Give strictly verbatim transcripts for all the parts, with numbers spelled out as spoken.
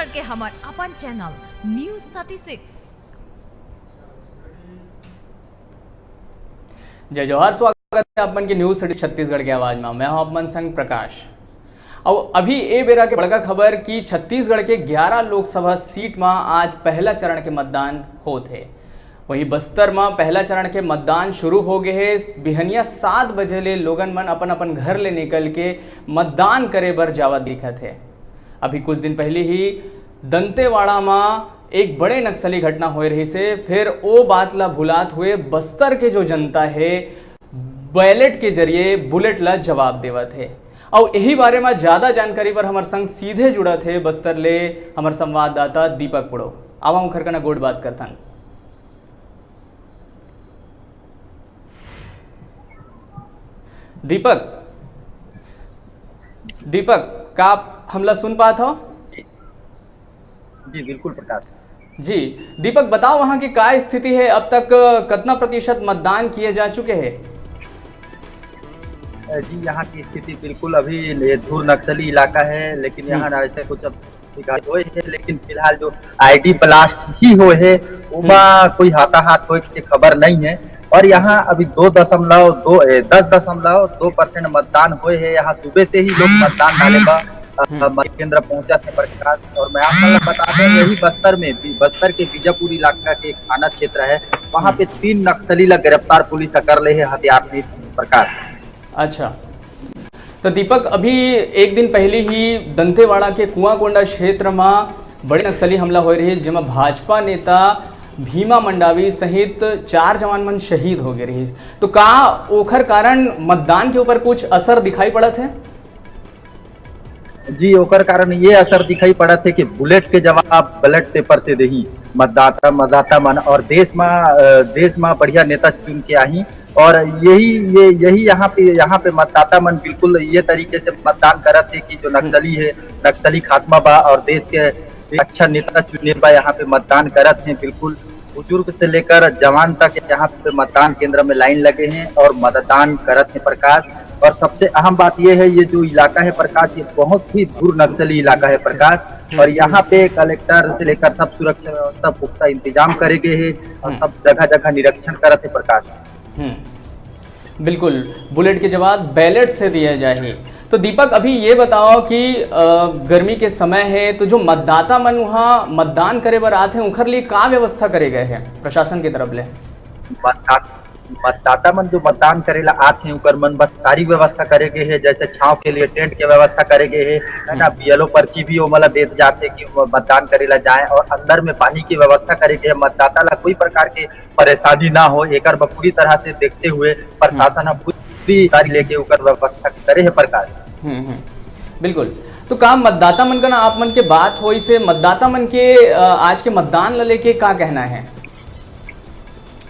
करके हमर अपन चैनल न्यूज़ थर्टी सिक्स। जय जोहार, स्वागत है आप मन के न्यूज़ थर्टी छत्तीसगढ़ के आवाज में। मैं हूं आप मन संग प्रकाश। अउ अभी ए बेरा के बड़का खबर कि छत्तीसगढ़ के ग्यारह लोकसभा सीट में आज पहला चरण के मतदान होत हे। वहीं बस्तर में पहला चरण के मतदान शुरू हो गए हे। बिहनिया सात बजे ले लोगन मन अपन अपन घर ले निकल के मतदान करे बर जावत दिखत हे। अभी कुछ दिन पहले ही दंतेवाड़ा में एक बड़े नक्सली घटना होए रहिस हे, फिर ओ बात ला भुलात हुए बस्तर के जो जनता हे, बैलेट के जरिए बुलेट ला जवाब देवत हे। अउ यही बारे में ज्यादा जानकारी बर हमर संग सीधे जुड़त हे बस्तर ले हमर संवाददाता दीपक पुड़ो। आवा उखर कना गोठ बात करथन। दीपक, दीपक, का आप हमला सुन पात हो? जी, बिल्कुल प्रकाश। जी, दीपक, बताओ वहाँ की का स्थिति है, अब तक कतना प्रतिशत मतदान किए जा चुके हैं? अ, जी, यहाँ की स्थिति बिल्कुल अभी ये धूर नक्सली इलाका है, लेकिन हम्म। यहाँ ना ऐसे कुछ अब शिकायत होए है, लेकिन फिलहाल जो आईडी ब्लास्ट ही होए है, ओमा हम्म। कोई हाथाहाथ होए के खबर नहीं है। और यहाँ अभी दो दशमलव दो, ए, दस दशमलव दो परसेंट मतदान होए है। यहाँ सुबह से ही लोग मतदान डाले बा, अ, हम्म। मत केंद्र पहुंचा थे प्रकाश। और मैं आप लोग बता दें, यही बस्तर में भी, बस्तर के बीजापुर इलाका के एक थाना क्षेत्र है, वहाँ पे हम्म। तीन नक्सली ला गिरफ्तार पुलिस ह कर ले है हथियार सहित प्रकाश। अच्छा, तो दीपक, अभी एक दिन पहले ही दंतेवाड़ा के कुआंकोंडा क्षेत्र में बड़े नक्सली हमला होए रहिस, जेमा भाजपा नेता भीमा मंडावी सहित चार जवान मन शहीद हो गए रहिस। तो का ओखर कारण मतदान के ऊपर कुछ असर दिखाई पड़त है? जी, ओकर कारण ये असर दिखाई पड़त है कि बुलेट के जवाब बैलेट पेपर से देही मतदाता, मतदाता मन, और देश में, अ, देश में बढ़िया नेता चुन के आही। और यही, ये, यही यहाँ पे, यहाँ पे मतदाता मन बिल्कुल ये तरीके से मतदान करत है कि जो हम्म। नक्सली है, नक्सली खात्मा बा और देश के अच्छा नेता चुने बा, यहाँ पे मतदान करत हैं। बिल्कुल बुजुर्ग से लेकर जवान तक यहाँ पे मतदान केंद्र में लाइन लगे हैं और मतदान करत हैं प्रकाश। और सबसे अहम बात ये है, ये जो इलाका है प्रकाश, ये बहुत ही दूर नक्सली इलाका है प्रकाश। हम्म। और यहाँ पे कलेक्टर से लेकर सब सुरक्षा व्यवस्था पुख्ता इंतजाम करे गए हैं और हम्म। सब जगह जगह निरीक्षण करत है प्रकाश। हम्म, बिल्कुल, बुलेट के जवाब बैलेट से दिए जाही। तो दीपक, अभी ये बताओ कि, अ, गर्मी के समय है, तो जो मतदाता मन वहाँ मतदान करे बर आत हैं, उखर लिए का व्यवस्था करे गए हैं प्रशासन की तरफ ले? मतदात-, मतदाता मन जो मतदान करे ला आत हैं, उकर मन बस सारी व्यवस्था करे गए है, जैसे छांव के लिए टेंट के व्यवस्था करे गए है, है ना, हम्म। बीएलओ पर्ची भी ओमन ला देत जाते कि वो मतदान करे ला जाए, और अंदर में पानी की व्यवस्था करे गए है। मतदाता ला कोई प्रकार के परेशानी ना हो, एकर बर पूरी तरह से देखते हुए प्रशासन ह पूरी तैयारी लेके ओकर व्यवस्था करे है प्रकाश। हम्म, हम्म, बिल्कुल। तो का मतदाता मन का ना आप मन के बात होइस हे, मतदाता मन के, अ, आज के मतदान ला लेके का कहना है?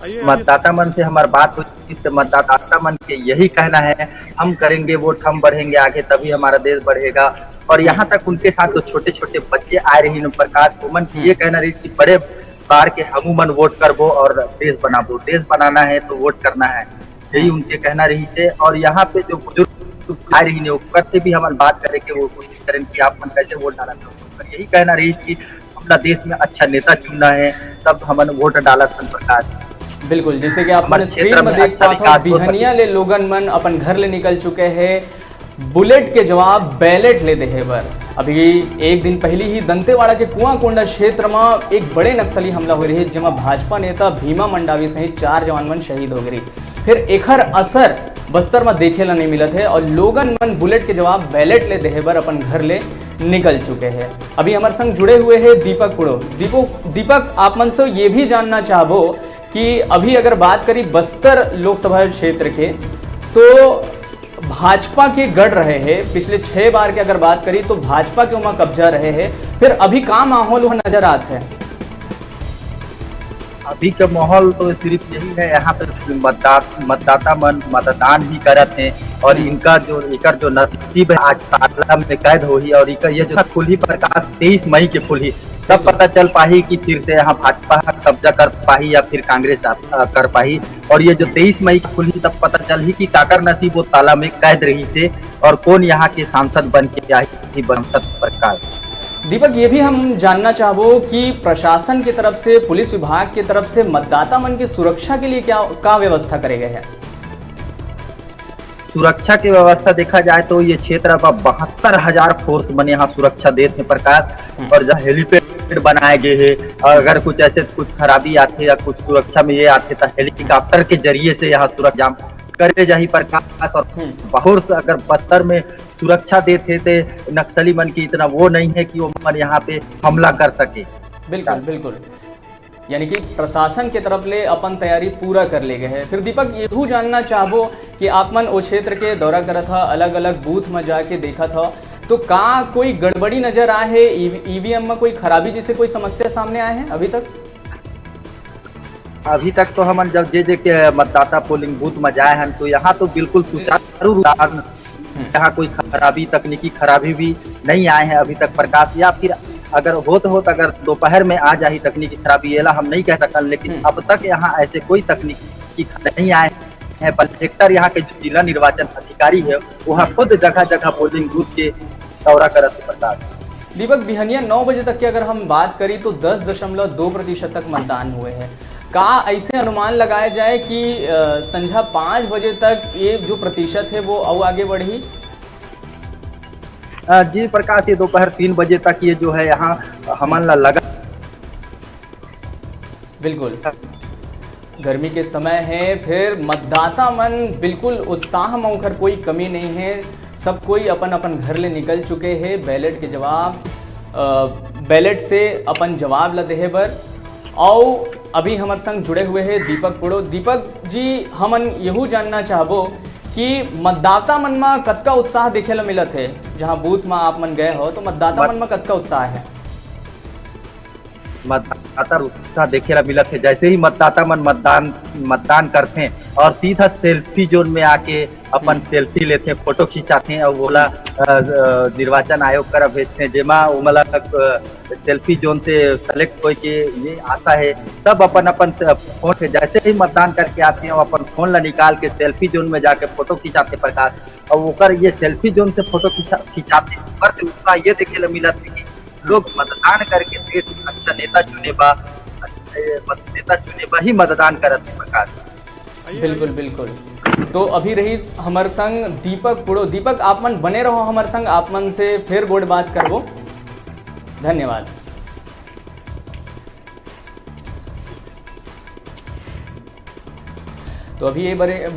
आइए, आइए। मतदाता मन से हमार बात हुई, तो मतदाता मन के यही कहना है, "हम करेंगे वोट, हम बढ़ेंगे आगे, तभी हमारा देश बढ़ेगा।" और हम्म। यहाँ तक उनके साथ जो छोटे-छोटे बच्चे आए रहिन प्रकाश, ओमन के हम्म। ये कहना रहिस कि बड़े बार के हमू मन वोट करबो और देश बनाबो, देश बनाना है तो वोट करना है, यही हम्म। उनके कहना रहिस हे। और यहाँ पे जो बुजुर्ग आए रहिन हे, ओकर से भी हमन बात करे के वो कोशिश करेन कि आप मन कैसे वोट डालत हो, पर यही कहना रहिस कि हमला देश में अच्छा नेता चुनना है, तब हमन वोट डालत हन प्रकाश। बिल्कुल, जैसे कि आप हमर मन स्क्रीन क्षेत्र में में देख अच्छा पात हो, विकास हो सके। बिहनिया ले लोगन मन अपन घर ले निकल चुके हैं बुलेट के जवाब बैलेट ले देहे बर। अभी एक दिन पहले ही दंतेवाड़ा के कुआंकोंडा क्षेत्र में एक बड़े नक्सली हमला होए रहिस, जेमा भाजपा नेता भीमा मंडावी सहित चार जवान मन शहीद हो गए। फिर एखर असर बस्तर में देखे ला नहीं मिलत है और लोगन मन बुलेट के जवाब बैलेट ले देहे बर अपन घर ले निकल चुके हैं। अभी हमारे संग जुड़े हुए हैं दीपक पुड़ो। दीपो-, दीपक, आप मन से ये भी जानना चाहबो कि अभी अगर बात करी बस्तर लोकसभा क्षेत्र के, तो भाजपा के गढ़ रहे हैं। पिछले छह बार के अगर बात करी तो भाजपा के वहाँ कब्जा रहे हैं, फिर अभी का माहौल वहाँ नजर आत है? अभी का माहौल तो सिर्फ यही है, यहाँ पे मतदात-, मतदाता मन मतदान ही करत हैं और हम्म। इनका जो, एकर जो नसीब है आज ताला में कैद होही और इकर ये जो खुलही प्रकाश तेईस मई के खुलही, तब पता चल पाही कि फिर से यहाँ भाजपा कब्जा कर पाही या फिर कांग्रेस आ-, आ, कर पाही। और ये जो तेईस मई का खुलही तब पता चलही कि काकर नसीब वो ताला में कैद रहिस हे और कौन यहाँ के सांसद बन के आही बस्तर प्रकाश। दीपक, ये भी हम जानना चाहबो कि प्रशासन की तरफ से, पुलिस विभाग की तरफ से मतदाता मन की सुरक्षा के लिए क्या, का व्यवस्था करे गए हे? सुरक्षा की व्यवस्था देखा जाए तो ये क्षेत्र अब बहत्तर हजार फोर्स मन यहाँ सुरक्षा देत हे प्रकाश। हम्म। और जहाँ हेलीपैड बनाए गए हे, और अगर कुछ ऐसे कुछ खराबी आथे या कुछ सुरक्षा में ये आथे, तो हेलीकॉप्टर के जरिए से यहाँ सुरक्षा जाम करे जाही प्रकाश। और हम्म। बहुत अगर बस्तर में सुरक्षा देत हे, ते नक्सली मन की इतना वो नहीं है कि वो मन यहाँ पे हमला कर सके। बिल्कुल, बिल्कुल। यानी कि प्रशासन के तरफ ले अपन तैयारी पूरा कर ले गए हे। फिर दीपक, यहू जानना चाहबो कि आप मन ओ क्षेत्र के दौरा करत ह, अलग-अलग बूथ म जाके देखत ह, तो का कोई गड़बड़ी नजर आए हे? ईवी-, ईवीएम में कोई खराबी जैसे कोई समस्या सामने आए हे अभी तक? अभी तक तो हमन जब जे जे के मतदाता पोलिंग बूथ में जाए हन, तो यहाँ तो बिल्कुल सुचारू रूप से हम्म। यहाँ कोई खराबी, तकनीकी खराबी भी नहीं आए हैं अभी तक प्रकाश, या फिर अगर होत होत अगर दोपहर में आ जाही तकनीकी खराबी, एला हम नहीं कह सकन, लेकिन हम्म। अब तक यहाँ ऐसे कोई तकनीकी खराबी नहीं आए हैं। कलेक्टर यहाँ के जो जिला निर्वाचन अधिकारी है, वो हम्म। खुद जगह जगह पोलिंग बूथ के दौरा करत हे प्रकाश। दीपक, बिहनिया नौ बजे तक की अगर हम बात करी तो दस दशमलव दो प्रतिशत तक मतदान हुए हे। का ऐसे अनुमान लगाया जाए कि, अ, संझा पाँच बजे तक ये जो प्रतिशत हे वो अउ आगे बढ़ही? अ, जी प्रकाश, ये दोपहर तीन बजे तक ये जो है यहाँ हमन ला लगा बिल्कुल। गर्मी के समय हे, फिर मतदाता मन बिल्कुल उत्साह म ओखर कोई कमी नहीं हे। सब कोई अपन-अपन घर ले निकल चुके हे बैलेट के जवाब, अ, बैलेट से अपन जवाब ल देहे बर। अउ अभी हमर संग जुड़े हुए हे दीपक पुड़ो। दीपक जी, हमन यहू जानना चाहबो कि मतदाता मन म कतका उत्साह देखे ल मिलत हे? जहां बूथ म आप मन गए हो, तो मतदाता मत- मन म कतका उत्साह हे? मतदाता उत्साह देखे ला मिलत हे। जैसे ही मतदाता मन मतदान, मतदान करथे और सीधा सेल्फी जोन में आके अपन हम्म। सेल्फी लेथे, फोटो खिंचाथे और ओला, अ, अ, निर्वाचन आयोग करा भेजथे, जेमा ओमला, अ, सेल्फी जोन से सेलेक्ट होए के ये आशा हे। सब अपन अपन स-, फोन से जैसे ही मतदान करके आथे, वो अपन फोन ला निकाल के सेल्फी जोन में जाके फोटो खिंचाथे प्रकाश, और ओकर ये सेल्फी जोन से फोटो खिंचा-, खिंचाथे, ओकर से उत्साह ये देखे ला मिलत हे कि लोग मतदान करके देश में अच्छा नेता चुने बा, अच्छे मत-, नेता चुने बा ही मतदान करत हे प्रकाश। बिल्कुल, बिल्कुल। तो अभी रहिस हमर संग दीपक पुड़ो। दीपक, आप मन बने रहो हमर संग, आप मन से फिर गोठ बात करबो। धन्यवाद। तो अभी ये बरे